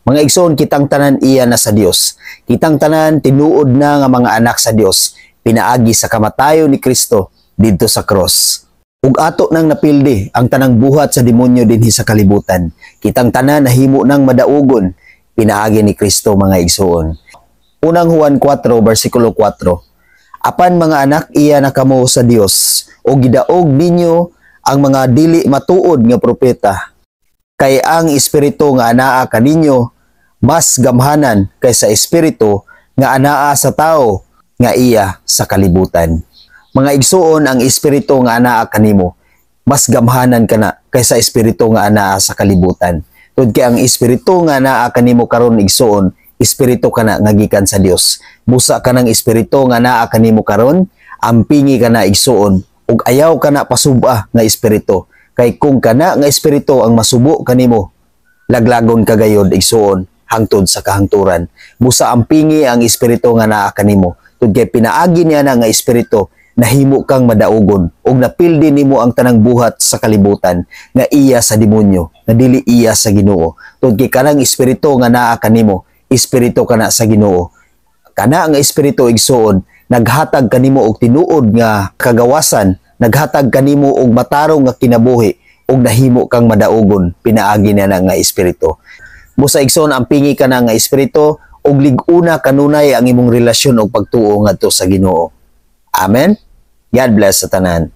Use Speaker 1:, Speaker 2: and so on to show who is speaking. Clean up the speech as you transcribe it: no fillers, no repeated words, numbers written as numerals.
Speaker 1: Mga igsoon, kitang tanan iya na sa Dios. Kitang tanan tinuod na nga mga anak sa Dios pinaagi sa kamatayon ni Kristo didto sa cross. Ug ato nang napildi ang tanang buhat sa demonyo dinhi sa kalibutan. Kitang tanan nahimo nang madaugon pinaagi ni Kristo, mga igsoon. Unang Juan 4 versikulo 4. Apan mga anak, iya na kamo sa Dios ug gidaog ninyo ang mga dili matuod nga propeta. Kay ang espiritu nga anaa kaninyo mas gamhanan kaysa espiritu nga anaa sa tao nga iya sa kalibutan. Mga igsuon, ang espiritu nga anaa kanimo mas gamhanan kana kaysa espiritu nga anaa sa kalibutan. Tud kay ang espiritu nga anaa kanimo karon, igsuon, espiritu kana nga gikan sa Dios. Busa kanang espiritu nga naa kanimo karon, ampingi kana, igsuon, ug ayaw kana pasuba nga espiritu. Kay kung kana nga espiritu ang masubo kanimo, laglagon ka gayod, igsuon, hangtod sa kahangturan. Busa ampingi ang espiritu nga naa kanimo. Tud kay pinaagi niya na nga espiritu, nahimo kang madaugon ug napildi nimo ang tanang buhat sa kalibutan nga iya sa demonyo, nga dili iya sa Ginoo. Tud kay kanang espiritu nga naa kanimo, espiritu kana sa Ginoo. Kana nga espiritu, igsuon, naghatag kanimo og tinuod nga kagawasan, naghatag kanimo og matarong nga kinabuhi ug nahimo kang madaugon pinaagi niya na nga espiritu. Busa, igsoon, ampingi kana nga espiritu ug lig-una kanunay ang imong relasyon og pagtuo ngadto sa Ginoo. Amen. God bless sa tanan.